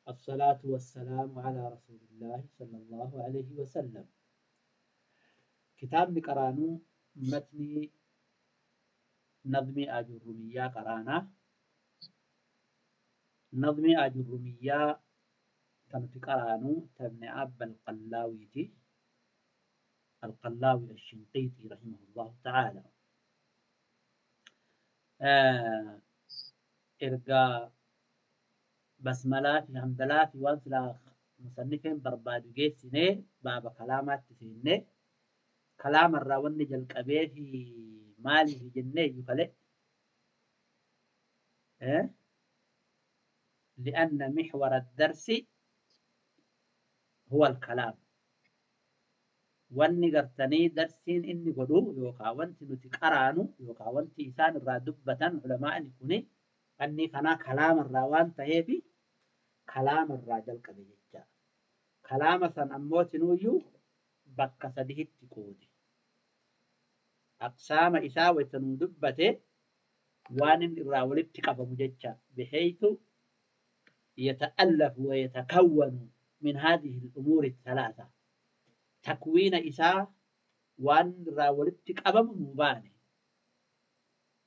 الصلاة والسلام على رسول الله صلى الله عليه وسلم. كتاب قرانو متني نظم آجرومية قرانا. نظم آجرومية تنتي قرانو تبن أب القلاويتي القلاوي الشنقيطي رحمه الله تعالى. إرقا بسملة في حمدلة في وانسلا مصنفين بربادو جيسيني بابا كلامات تسيني كلام الراون جل قبيه في مالي في جنة يقلق لأن محور الدرس هو الكلام. واني قرتني درسين إني قدو يوقع وانتي نتقرانو يوقع وانتي إسان الرادبة علماء نكوني أني كنا كلام الروان تهيبي كلام الراجل كبيجا كلام سن أموت نويو بك سديه تكودي أقسام إساوة تنودبته وان الراولب تقف مججا بحيث يتألف ويتكون من هذه الأمور الثلاثة تكوين إساء وان الراولب تقف مباني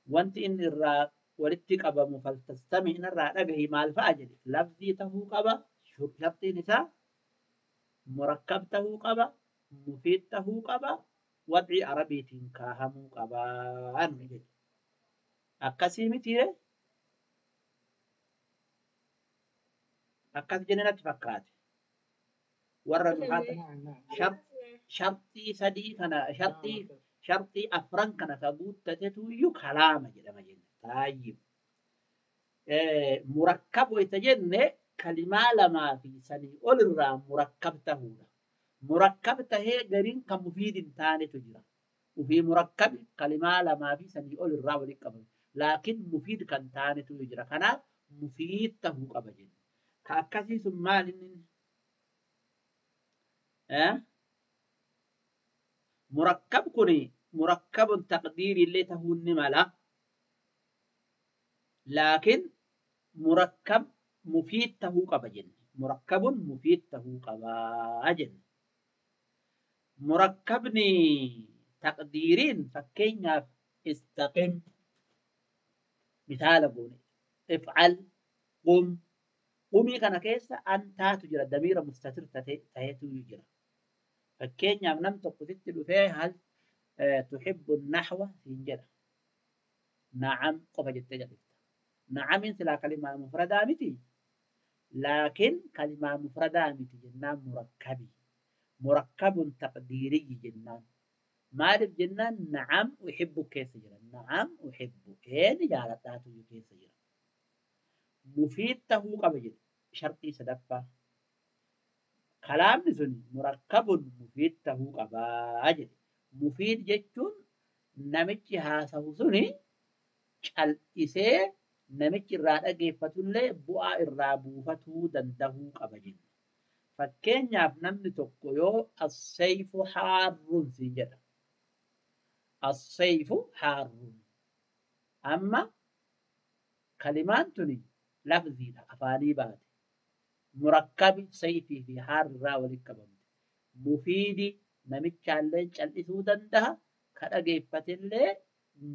وانت إن الرا ولتي قبا مفلتستمع إن الرأى مال فأجل لفظي تهو قبا شرطي نساء مركب تهو قبا مفيد تهو قبا وضعي عربي تنكاهم قبا أنجل أكاسي متيرة أكاس جنة فكات ورد شرط شرطي سدي كنا شرطي أفرن كنا تقول تتو يكلام جل مجل. طيب مركب ويتجن كلمة لما في سني أولرا مركب تهولا مركب تهي قرين كمفيد تاني تجرى وفي مركب كلمة لما في سني أولرا ولكبر لكن مفيد كان تاني تجرى كنا مفيد تهو قبجن كأكاسي ثم مركب كني مركب تقديري اللي تهون نملا لكن مركب مفيد تهو قبجن مركب مفيد تهو قباجن مركبني تقديرين فكينا استقم مثال أقول افعل قم قومي كان كيسة أنت تجرى الدمير مستتر تهتو يجرى فكينا نم تقصد فيه هل تحب النحو سنجرى نعم قفجت تجرى نعم انت لا كلمة مفردة متي لكن كلمة مفردة متي جنان مركبي مركب تقديري جنان مالف جنان نعم أحب كيس جرا نعم أحب إيه جالتاتو كيس جرا مفيد تهو قبل شرطي سدفة كلام نزني مركب مفيد تهو قبل مفيد جتون نمتي هاسه سني cal'isee namichi irraa dhageeffatullee bu'aa irraa buufatuu danda'uu qaba jenna. Fakkeenyaaf namni tokko yoo as-sayfu haarrun siin jedha. As-sayfu haarrun. Amma kalimaan tuni lafziidha afaanii baate. Murakkabi sayfii fi haarraa walitti qabamte. Mufiidi namichaallee cal'isuu danda'a. Ka dhageeffatellee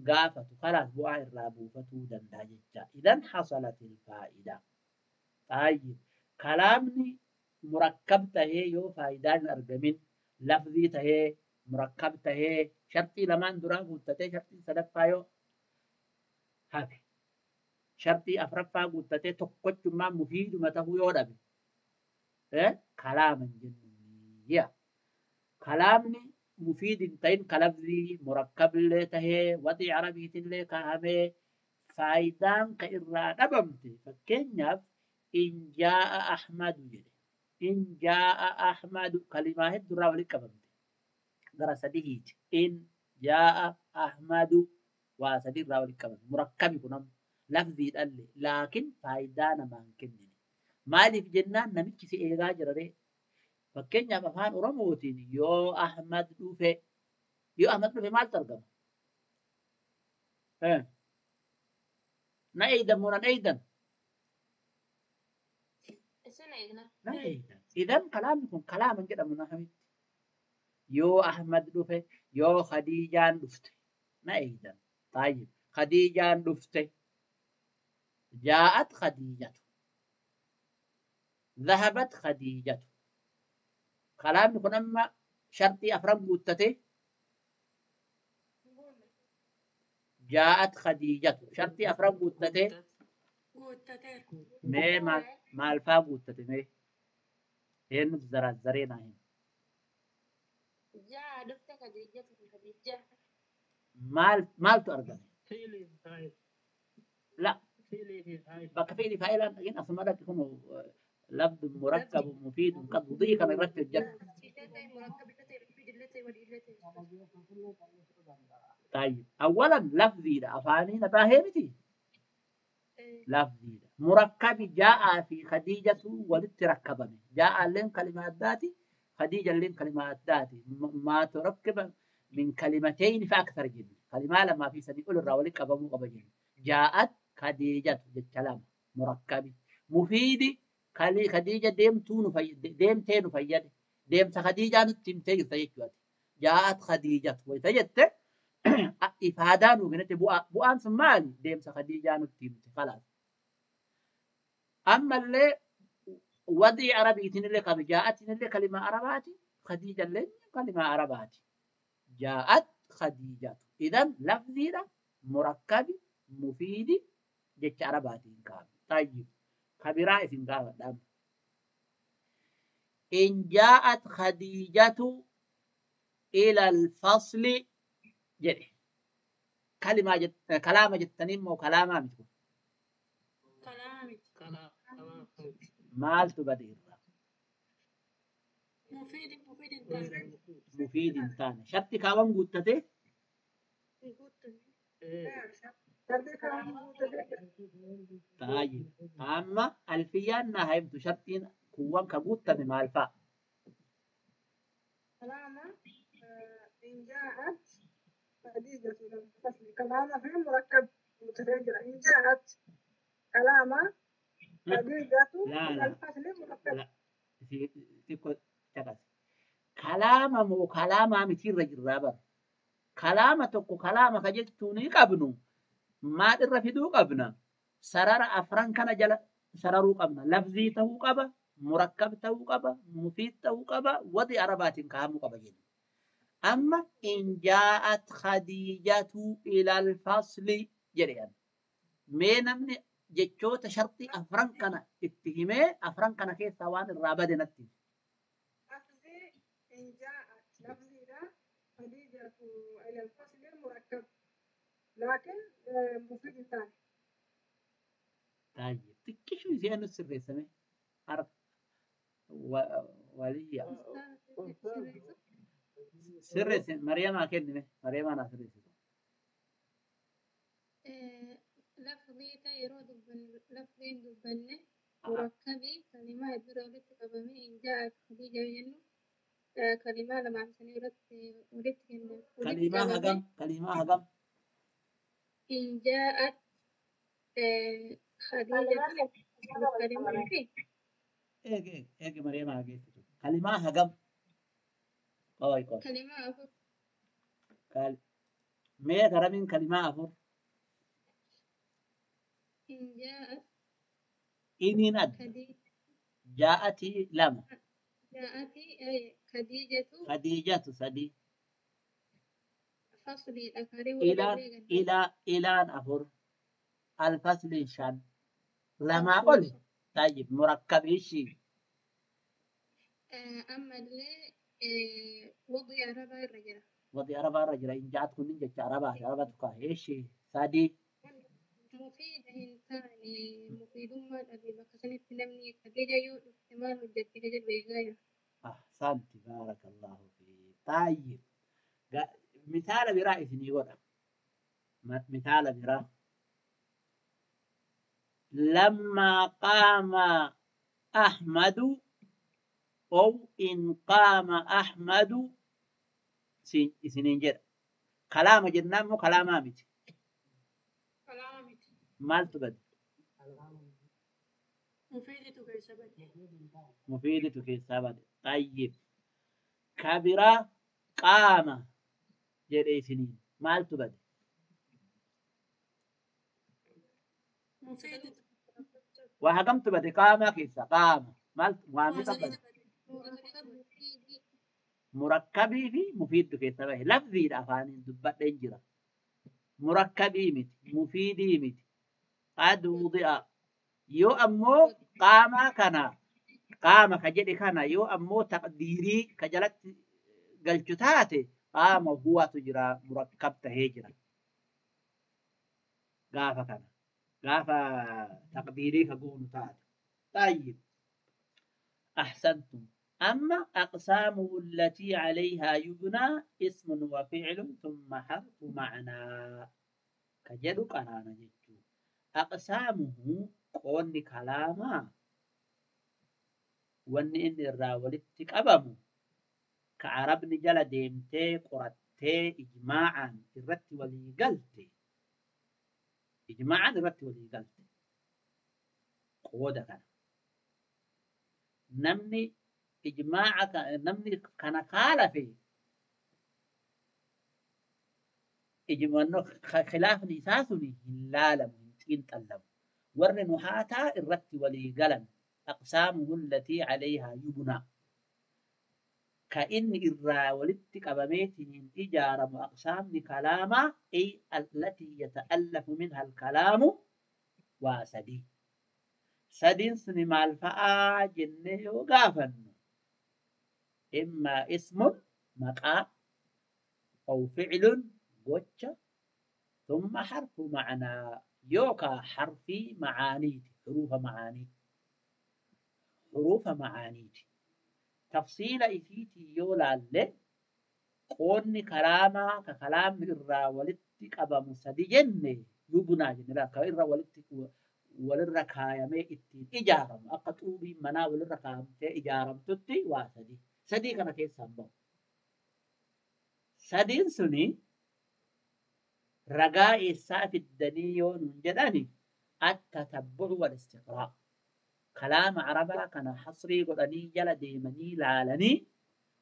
قافت خلاص بؤا الرابوفة دنداجة. إذن حصلت الفائدة. طيب كلامني مركب تهي يو فائدان أرجمين لفظي تهي مركب تهي شرطي لمان درا قلتتي شرطي سلفا يو هذا شرطي أفرفا قلتتي تقوت ما مفيد ما تهو يو دبي كلاما جنية كلامني مفيد تين كلفظي مركب اللي تهي وضع عربي اللي كهمي فايدان كإرا نبمتي. فكينياف إن جاء أحمد جدي إن جاء أحمد كلمة هدرا ولكبمتي درس ديجيت إن جاء أحمد وسدير راولكبمتي مركب يكون لفظي اللي لكن فايدان ما كنني مالف جنان نمشي في إيغا جرري. Fakkeenyaaf afaan Oromootiin yoo Ahmad dhufe yoo Ahmad dhufe maal argama? Na eeydan moo nan eeydan? Isin eegna. Na eegna. Idan kalaamni kun kalaama hin jedhamu nahamitti. Yoo Ahmad dhufe, yoo Khadiijaan dhufte. Na eegdan. Tayyib. Khadiijaan dhufte. Jaa'at Khadiijatu. Dhahabat Khadiijatu. Kalaamni kun amma shartii afran guuttate. Jaa'at Khadiijatu. Shartii afran guuttate. Guuttateera. Mee maal faa guuttate mee? Eenyutu zarazzaree naa hima? Jaa dhufte Khadiijatu Khadiija. Maaltu argame? Fiilii fi faayil. La Fiilii fi faayil. bakka fi'li faayilaan dhaqin asuma dhaqi kun lafdu murakkabu mufiidun qad dhii kana irratti hojjedhu. Illee ta'e murakkabillee ta'e mufiidillee ta'e waliillee ta'e. Tayyib. Awwalan lafziidha afaaniin baahee miti lafziidha. Murakkabi jaa'aa fi khadiijatu walitti rakkabame. Jaa'aalleen kalimaa addaati, khadiijalleen kalimaa addaati. Maa turakkiba min kalimatayni fa akthar jenne. Kalimaa lamaa fi sadii ol irraa walitti qabamuu qaba jenne. Jaa'at khadiijatu jecha lama murakkabi. Mufiidi khadiija deemtuu nu fayyade, deemtee nu fayyade. Deemsa khadiijaa nutti himtee jirta jechuudha. Jaa'at khadiijatu wayita jette ifaadaa nuu kennite bu'aan sun maali? Deemsa khadiijaa nutti himte khalaas. Ammallee wadii arabiitiin illee qabi jaa'atiin illee kalimaa arabaati khadiija illee kalimaa arabaati. Jaa'at khadiijatu. Idan lafziidha murakkabi mufiidi jecha arabaatiin kaa'ame. Tayyib. Kabiraa isin gaafadha. In jaa'at khadiijatu ila alfasli jedhe. Kalimaa kalaama jettanii immoo kalaamaa miti kun. Kalaama miti. Kalaama miti. Maaltu bade irraa? Mufiidi mufiidi hin taane. Mufiid hin taane. Sharti kaawwan guuttate Hin guuttanne. Tayyib. Amma alfiyyaan naa himtu shartiin kuuwwan ka guuttame maal fa'a? كلامة إن جاءت خديجة إلى الفصل كلامة في مركب متغير إن جاءت كلامة خديجة لا إلى لا الفصل مركب لا xiqqoo caqas. Kalaama moo kalaamaa mitiirra jirraa bara. Kalaama tokko kalaama ka jechuu ni qabnu. Maal irra fiduu qabna? Sarara afran kana jala sararuu qabna. Lafzii ta'uu qaba, murakkab ta'uu qaba, mufiid ta'uu qaba, wadi arabaatiin kaa'amuu qaba jenna. Amma in jaa'at khadiijatu ilal fasli jedhe. Mee namni jechoota shartii afran kana itti himee afran kana keessaa waan irraa bade natti hime. لفظي إن جاءت لفظي ده خديجة إلى الفصل مركب لكن مفيد ثاني. Tayyib. Xiqqishuu ishee nu sirreessame. Harka waliyya. Sirreessa. Sirreesse Mariyamaa kennime. Mariyamaa naa sirreessitu. Lafzii ta'e yeroo dubbannu lafziin dubbanne murakkabii kalimaa dura walitti qabamee in jaa'at Khadiija jennu kalimaa lamaa fi sanii irratti walitti kenname walitti Kalimaa qabame hagam? Kalimaa hagam? in jaa'at Khadiijatu kalimaa fi Eegi eegi eegi Mariyamaa geessitu. Kalimaa hagam? Qoy qoy. kalimaa afur Mee garamiin kalimaa afur? in jaa'at Iniin adda. Khadiija Jaa'atii lama. jaa'ati Khadiijatu Khadiijatu sadii. fasliidha karii wal Ilaan dabree galle ilaa ilaan afur. Alfasliin shan. Lamaa afur oli. Tayyib murakkab ishii. Ammallee wadii arabaa irra jira. Wadi arabaa irra jira. In jaa'at kunniin jecha arabaati. Arabatu kaa'e. Ishii sadii. Mufiida hin taane mufiidummaa dhabe bakka sanitti namni Khadiija yoo dhufte maal hojjette ka jedhu eegaa jira. Ahsanti baarakallahu fiik. Tayyib. Misaala biraa isinii godha. Misaala biraa. Lammaa qaama Ahmadu أو إن قام أحمد isiniin jedha. Kalaama jennaan moo kalaamaa miti? Kalaama miti. Maaltu bade? Mufiiditu keessa bade. Mufiiditu keessaa bade. Tayyib. Ka biraa qaama jedhe isiniin maaltu bade? Mufiiditu. Waa hagamtu bade qaamaa keessa qaama maal waa Waa meeqa bade? sadiitu bade. Murakkab mufiidii. Murakkabii fi mufiiddu keessa bahe. Lafziidha afaaniin dubbadheen jira. Murakkabii miti, mufiidii miti. Qad wudi'a. Yoo ammoo qaamaa kana qaama ka jedhe kana yoo ammoo taqdiirii ka jalatti galchu taate qaama huwatu jira murakkab tahee jira gaafa kana gaafa taqdiirii ka goonu taate. طيب أحسنتم. أما أقسامه التي عليها يبنى اسم وفعل ثم حرف معنى كجد قرانا جتشو. أقسامه قون كلاما وان إن الراولت قبمو كعربني جل ديمتي قرتي إجماعا الرت ولي قلت إجماعا الرت ولي قلت قودة كان نمني إجماع نمني كان خالفي إجماع خلاف نساسني لا لم تلم ور نحاتا الرت ولي قلم أقسامه التي عليها يبنى كإن الراولت قبميت إجارة أقسام كلاما أي التي يتألف منها الكلام وسدي سدين سن مع الفاء جنة وقافن إما اسم مقا أو فعل gocha ثم حرف معنى يوكا حرفي معانيتي حروف معاني حروف معانيتي تفصيل إثيتي يولا ل قوني كلاما ككلام إرى ولتك أبا مسدي جنة يبنى جنة لا كإرى ولتك وللركايمي إتين إجارم أقطوبي منا وللركايمتي إجارم تتي واسدي سدي كان كيس سنبو سدين سني ragaa eessaa fiddanii yoo nun jedhani attatabbu'u wal istiqraa kalaama arabaa kana hasrii godhanii jala deemanii laalanii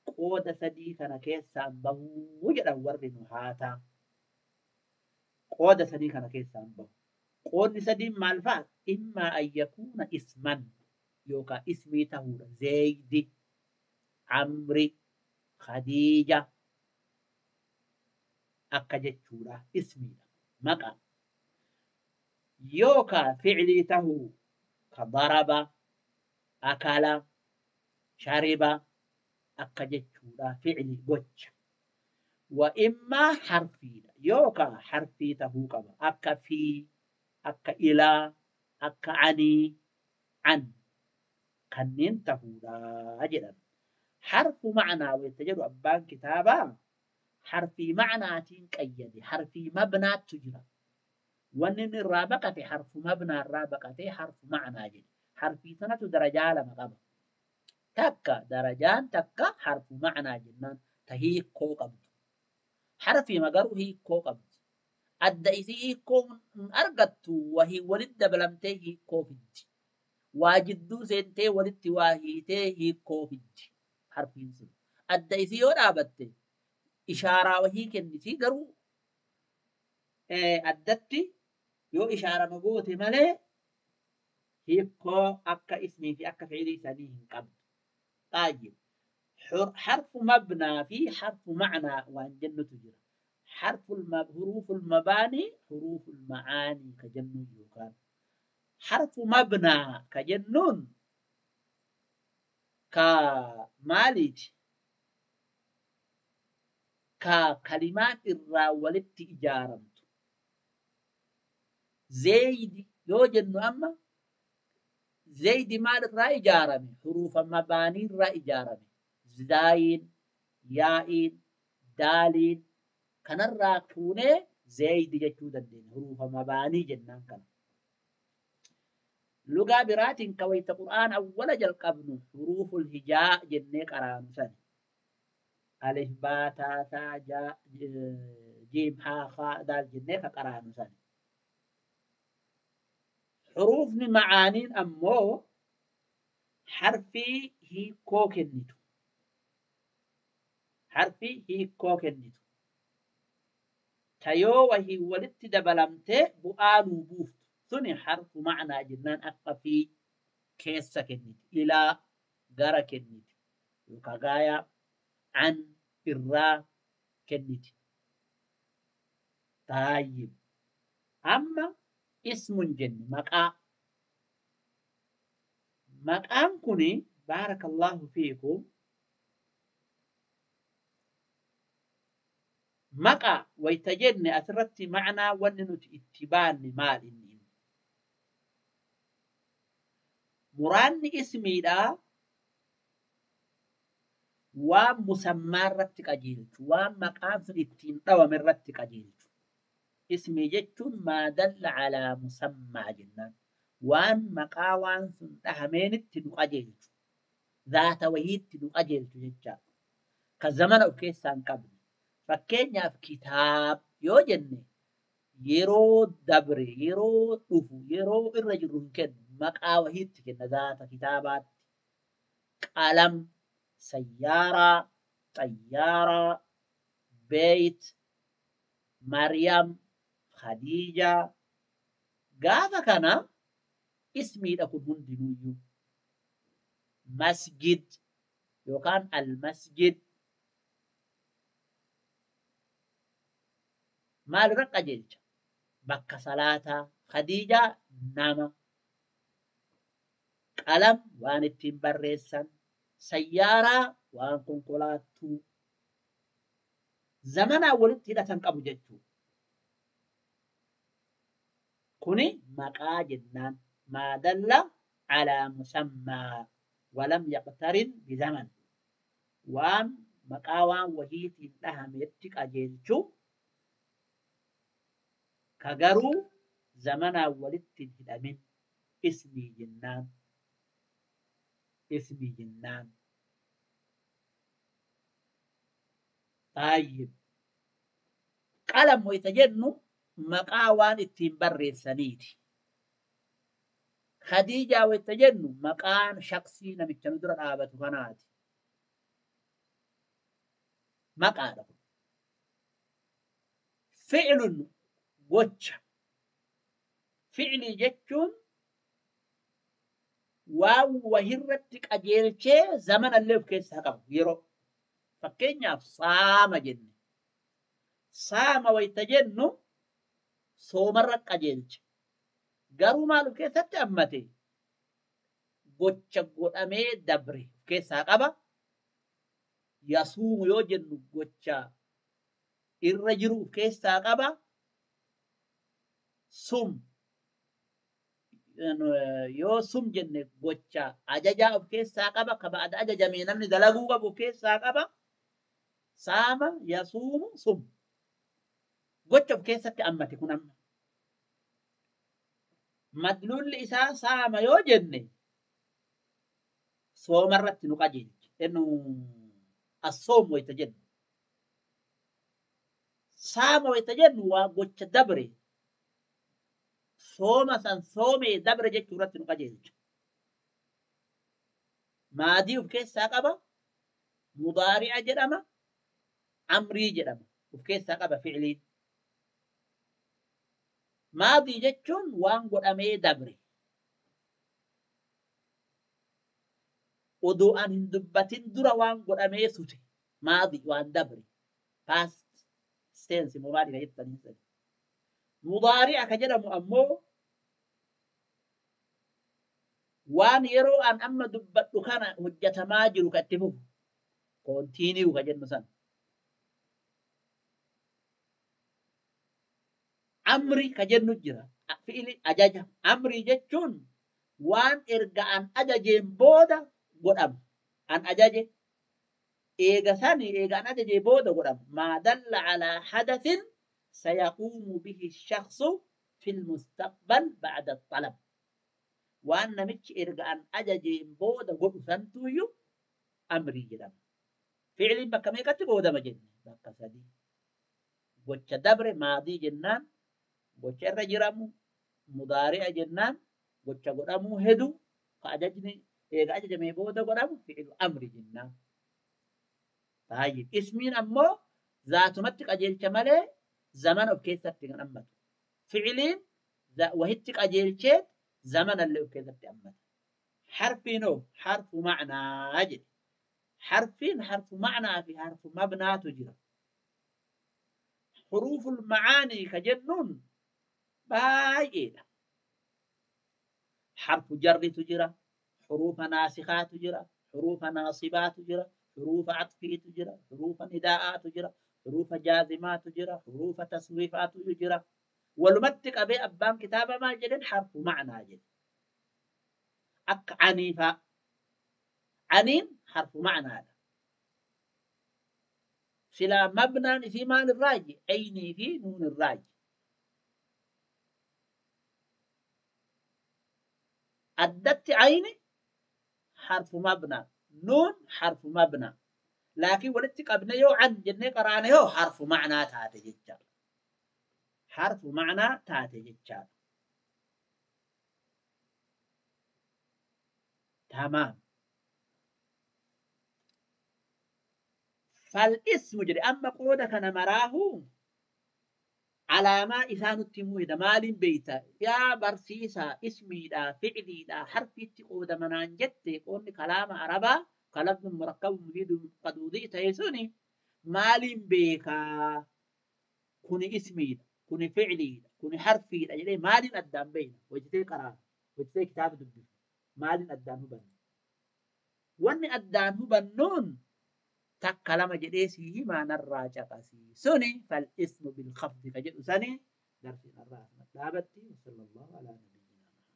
qooda sadii kana keessaan bahuu jedhan warri nu haataa. Qooda sadii kana keessaan bahu. Qoodni sadiin maal fa'a? Immaa an yakuuna isman yookaan ismii ta'uudha. Zeeydi, Amri, Khadiija akka jechuudha. Ismiidha. Maqaa. Yookaan ficilii tahuu ka daraba, akala, shariba akka jechuudha. Ficilii gocha. Wa immaa harfiidha. Yookaan harfii tahuu qaba. Akka fii, akka ilaa, akka anii, an kanneen tahuudha jedhan. Harfu macnaa wayta jedhu abbaan kitaabaa harfii macnaatiin qayyade. Harfii mabnaattu jira. Wanni inni irraa baqate harfu mabnaa irraa baqatee harfu macnaa jedhe. Harfii sanatu darajaa lama qaba. Takka darajaan takka harfu macnaa jennaan ta hiikkoo qabdu. Harfii garuu hiikkoo qabdi. Adda isii hiikkoo hin argattu wahii walitti dabalamtee hiikkoo fiddi. Waa jidduu seentee walitti waa hiitee hiikkoo fiddi harfiin sun. Adda isii yoo dhaabatte ishaaraa wahii kennitii garuu addatti yoo ishaarama goote malee hiikkoo akka ismii fi akka fi'ilii sanii hin qabdu. Taayib. Harfu mabnaa fi harfu macnaa waan jennutu jira. حرف حروف المباني حروف المعاني كجنون يوكان حرف مبنى كجنون كماليج ككلمات الراولت إجارمت زيد يوجد أما زيد مال الرا إجارمي حروف المباني الرا إجارمي زاين يائين دالين kanarraa fuunee zeeydi jechuu dandeenya. Hurufa mabaanii jennaan kana. Lugaa biraatiin ka wayta Qur'aan awwala jalqabnu huruuful hijaa jennee qaraanu sani. Alif, baa, taa, saa, jaa, jiim, haa, haa, daal jennee ka qaraanu sani. Huruufni macaaniin ammoo Harfii hiikoo kennitu. Harfii hiikoo kennitu. Tayoo wahii walitti dabalamtee bu'aa nuu buuftu. Suni harfu ma'naa jennaan akka fi keessa kenniti. Ilaa gara kenniti. Yookaan gaayaa an irraa kenniti. Taayib. Amma ismun jenne maqaa. Maqaan kuni baarakallahu fiikum maqaa wayta jenne asirratti ma'naa wanni nuti itti baanne maal inni? Muraanni ismiidhaa waan musammaa irratti qajeelchu, waan maqaan sun ittiin dhawame irratti qajeelchu. Ismii jechuun maa dalla alaa musammaa jennaan. Waan maqaa waan sun dhahameenitti nu qajeelchu. Zaata wahiitti nu qajeelchu jechaadha. Ka zamana of keessaa hin qabne. Fakkeenyaaf kitaab yoo jenne yeroo dabre, yeroo dhufu, yeroo irra jirru hin kennu. Maqaa wahiitti kenna zaata kitaabaatti. Qalam, sayyaaraa, xayyaaraa, beeyt, Maryam, Khadiijaa. Gaafa kana ismiidha kun hundinuuyyuu. Masjid yookaan almasjid maal irra qajeelcha? Bakka salaataa. Khadiijaa nama. Qalam waan ittiin barreessan. Sayyaaraa waan konkolaattuu. Zamanaan walitti hidhatan qabu jechuudha. Kuni maqaa jennaan. Maa dalla alaa musammaa walam yaqtarin bizaman. Waan maqaa waan wahiitiin dhahametti qajeelchu ka garuu zamanaan walitti hin hidhamin ismii jennaan. Ismii jennaan. Taayib. Qalam wayita jennu maqaa waan ittiin barreessaniiti. Khadiijaa wayita jennu maqaan shaksii namicha nu dura dhaabatu kanaati. Maqaadha kun. Fi'lun gocha. Fi'lii jechuun waan wahirratti qajeelchee zamanallee of keessaa qabu yeroo. Fakkeenyaaf saama jenne. Saama wayita jennu soomarra qajeelche. Garuu maal of keessatti hammate? Gocha godhamee dabre of keessaa qaba. Yasuumu yoo jennu gocha irra jiru of keessaa qaba. Sum yoo sum jenne gocha ajajaa of keessaa qaba. Ka ba'ada ajajamee namni dalaguu qabu of keessaa qaba. Saama yasuumu sum. Gocha of keessatti hammate kun amma. Madlulli isaa saama yoo jenne soomarratti nu qajeelche. Innu assoom wayita jennu. Saama wayita jennu waa gocha dabre. Sooma san soomee dabre jechuu irratti nu qajeelcha. Maadii of keessaa qaba. Mudaari'a jedhama. Amrii jedhama. Of keessaa qaba fi'liin. Maadii jechuun waan godhamee dabre. Odoo an hin dubbatin dura waan godhamee sute. Maadii waan dabre. Past tense immoo maali kan jettanii sani. Mudaari'a ka jedhamu ammoo waan yeroo an amma dubbadhu kana hojjetamaa jiru ka itti fufu. Continue ka jennu sana. Amri ka jennu jira. Fi'ili ajaja. Amri jechuun waan erga an ajajeen booda godhamu. An ajaje. Eega sani eega an ajajee booda godhamu. Maa dalla alaa hadathin sayaquumu bihi shakhsu fil mustaqbal ba'da talab. Waan namichi erga an ajajeen booda godhu santuyyuu amrii jedhama. Fi'iliin bakka meeqatti qoodama jenne? Bakka sadii. Gocha dabre maadii jennaan, gocha irra jiramu mudaari'a jennaan, gocha godhamuu hedu ka ajajni Eega ajajamee booda godhamu fi'ilu amri jennaan. Taayib. Ismiin ammoo zaatumatti qajeelcha malee zamana of keessatti kan hammatu. Fi'iliin wahitti qajeelchee zamanallee of keessatti hammata. Harfiin hoo harfu ma'naa jedhe. Harfiin harfu ma'naa fi harfu mabnaatu jira. Huruuful ma'aanii ka jennuun baay'eedha. Harfu jarritu jira, huruufa naasikaatu jira, huruufa naasibaatu jira, huruufa atfiitu jira, huruufa nidaa'aatu jira, huruufa jaazimaatu jira, huruufa taswiifaatu jira. Walumatti qabee abbaan kitaaba maal jedhen harfu ma'naa jedhe. Akka aniifaa. Aniin harfu ma'naadha. Silaa mabnaan isii maal irraaji? Aynii fi nuun irraaji. Addatti ayni harfu mabnaa, nuun harfu mabnaa. Laakiin walitti qabne yoo an jennee qaraane yoo harfu ma'naa taate jechaadha. Harfu ma'naa taate jechaadha. Tamaam. Fal ismu jedhe amma qooda kana maraahu alaamaa isaa nutti himuu hidha. Maaliin beeyta? Yaa barsiisaa ismiidhaa, fi'iliidhaa, harfiitti qooda manaan jette qoonni kalaama arabaa kalafni murakkabu mufiidun qaduudii ta'e suni maaliin beekaa? Kuni ismiidha, kuni fi'iliidha, kuni harfiidha jedhee maaliin addaan beeyna? Hojjetee qaraana, hojjetee kitaaba dubbifna. Maaliin addaan hubanna? Wanni addaan hubannuun takka lama jedhee sii himaa narraa caqasii suni fal ismu bil khafdi ka jedhu sani darsiin irraa asuma dhaabatti. Sallallahu alaa nabiyyinaa Muhammad.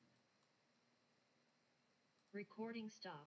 Recording stopped.